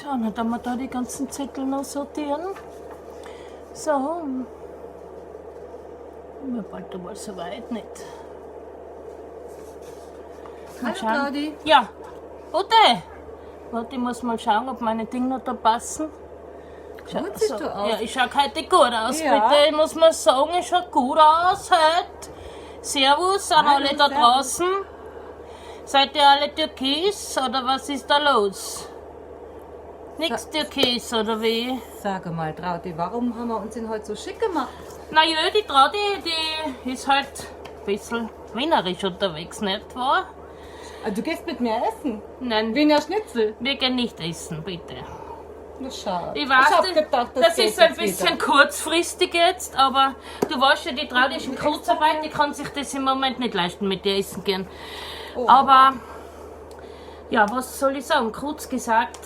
So, dann tun wir da die ganzen Zettel noch sortieren. So. Wir bald einmal so weit nicht. Mal Hallo schauen. Claudi. Ja, Ute! Warte, ich muss mal schauen, ob meine Dinge noch da passen. Schau, Gut siehst du aus. Ja, ich schau heute gut aus, Ja. bitte. Ich muss mal sagen, ich schau gut aus heute. Servus an Hallo, alle da servus. draußen. Seid ihr alle türkis oder was ist da los? Nix türkis oder wie? Sage mal, Trauti, warum haben wir uns denn heute so schick gemacht? Na ja, die Traudi, die ist halt ein bisschen wienerisch unterwegs, nicht wahr? Ah, du gehst mit mir essen. Nein, Wiener Schnitzel. wir gehen nicht essen, bitte. Na schade. Ich weiß, ich hab das, gedacht, das, das geht ist ein jetzt bisschen wieder. kurzfristig jetzt, aber du weißt ja, die Traudi ist in Kurzarbeit, die kann sich das im Moment nicht leisten, mit dir essen gehen. Oh. Aber, ja, was soll ich sagen? Kurz gesagt,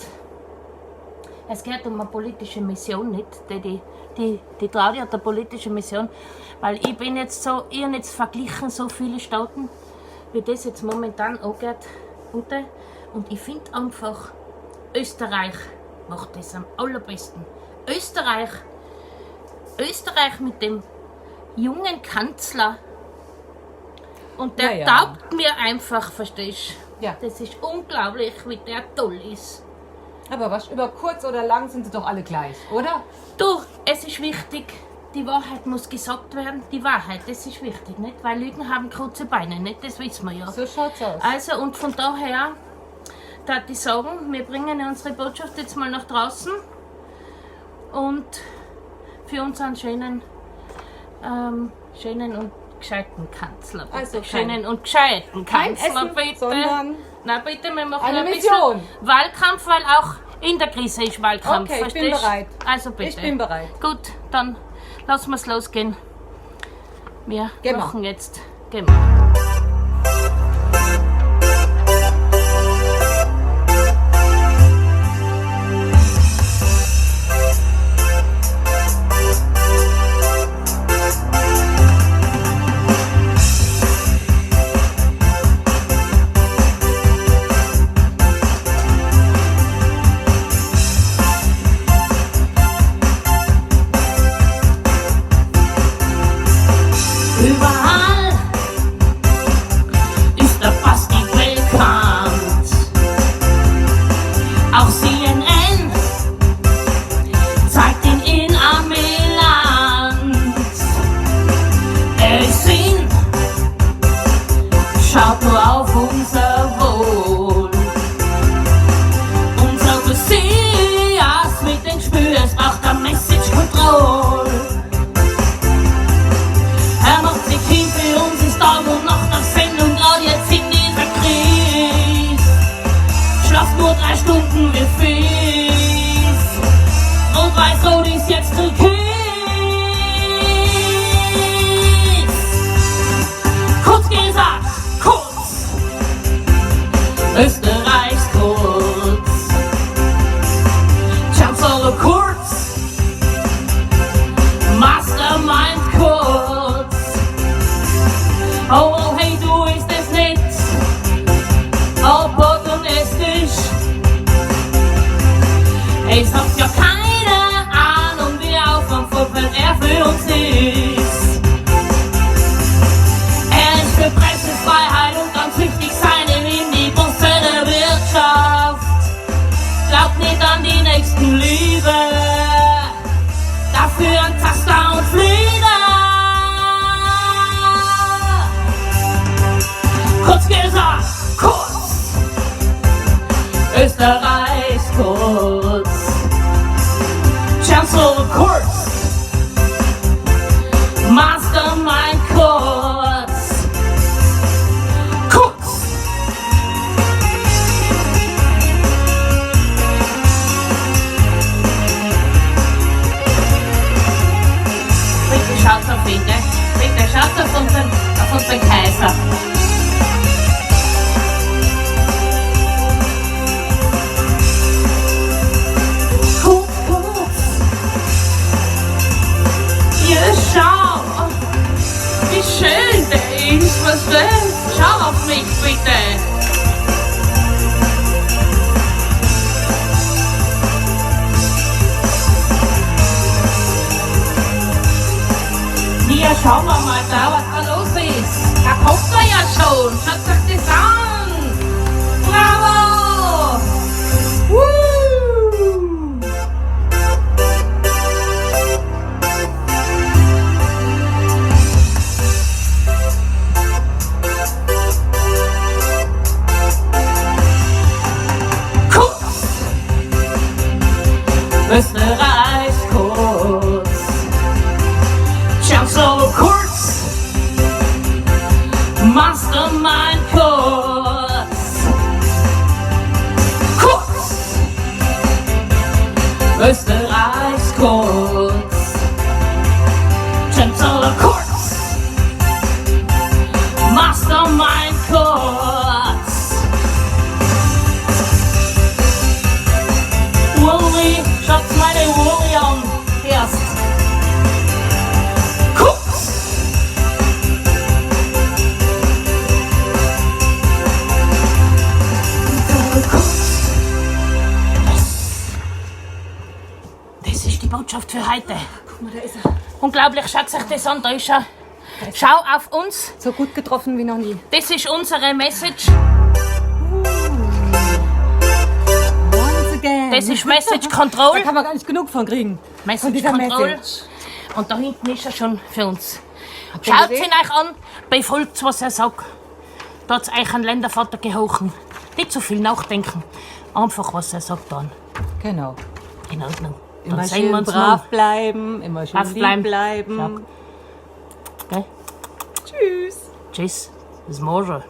es geht um eine politische Mission, nicht? Die Traudi hat eine politische Mission, weil ich bin jetzt so, ich habe jetzt verglichen so viele Staaten, wie das jetzt momentan angeht, Ute. Und ich finde einfach, Österreich macht das am allerbesten. Österreich, Österreich mit dem jungen Kanzler. Und der Ja, ja. taugt mir einfach, verstehst du? Ja. Das ist unglaublich, wie der toll ist. Aber was, über kurz oder lang sind sie doch alle gleich, oder? Du, es ist wichtig, die Wahrheit muss gesagt werden. Die Wahrheit, das ist wichtig, nicht? Weil Lügen haben kurze Beine, nicht? Das wissen wir ja. So schaut's aus. Also, und von daher, da ich sagen, wir bringen unsere Botschaft jetzt mal nach draußen und für uns einen schönen, schönen und gescheiten Kanzler. Bitte. Also kein- schönen und gescheiten Kein Kanzler, Essen, bitte. sondern Na bitte, wir machen eine ein bisschen Mission. Wahlkampf, weil auch in der Krise ist Wahlkampf. Okay, ich bin verstehst? bereit. Also bitte. Ich bin bereit. Gut, dann lassen wir's losgehen. Wir Gehen wir. machen jetzt. Gehen wir. Überall ist der Basti bekannt. Auch CNN zeigt ihn in Amiland. Er ist in, schaut nur auf unser Wohl. Unser Messias mit den Spürs braucht der Message Control. Er macht sich hin für uns, ist Tag und Nacht auf Sendung, gerade jetzt in dieser Krise. Schlaft nur 3 Stunden wie fies. Und Weiß-Rot ist jetzt Türkis. Kurz gesagt, kurz. Österreichs Kurz. Chancellor Kurz. Mastermind Kurz. Oh, oh, hey, du ist es nicht opportunistisch. Es hat ja keine Ahnung, wie aufwandvoll er für uns ist. Er ist für Pressefreiheit und ganz wichtig seine Minibusse der Wirtschaft. Glaubt nicht an die Nächstenliebe, dafür an Zaster und Flieder. Kurz gesagt, kurz, Österreichs Kurz, Chancellor Kurz, Mastermind Kurz, Kurz. Bitte schaut auf ihn, gell? Bitte schaut auf unseren Kaiser. Kurz, kurz. Schauen wir mal da, was da los ist. Da kommt er ja schon. Schaut euch das an. Bravo! Woo! Kurz! Österreich kurz. Chancellor Kurz! Mastermind Kurz! Kurz! Österreichs Kurz! Chancellor Kurz! Mastermind Kurz! Uli, schaut meine Uli an! Erst! Kurz! Das ist die Botschaft für heute. Guck mal, da ist er. Unglaublich, schaut sich das an, da ist er. Schau auf uns, So gut getroffen wie noch nie. das ist unsere Message. Once again. Das ist Message Da Control. kann man gar nicht genug von kriegen. Von Message dieser Control. Message. Und da hinten ist er schon für uns. ihr Schaut gesehen? ihn euch an, befolgt, was er sagt. Da hat's euch ein Ländervater gehochen. Nicht zu viel nachdenken. Einfach, was er sagt, dann. Genau. In Ordnung. Dann Immer sehen wir schön uns brav morgen. bleiben, immer schön Brav lieb bleiben. bleiben. Gell? Tschüss. Tschüss. Bis morgen.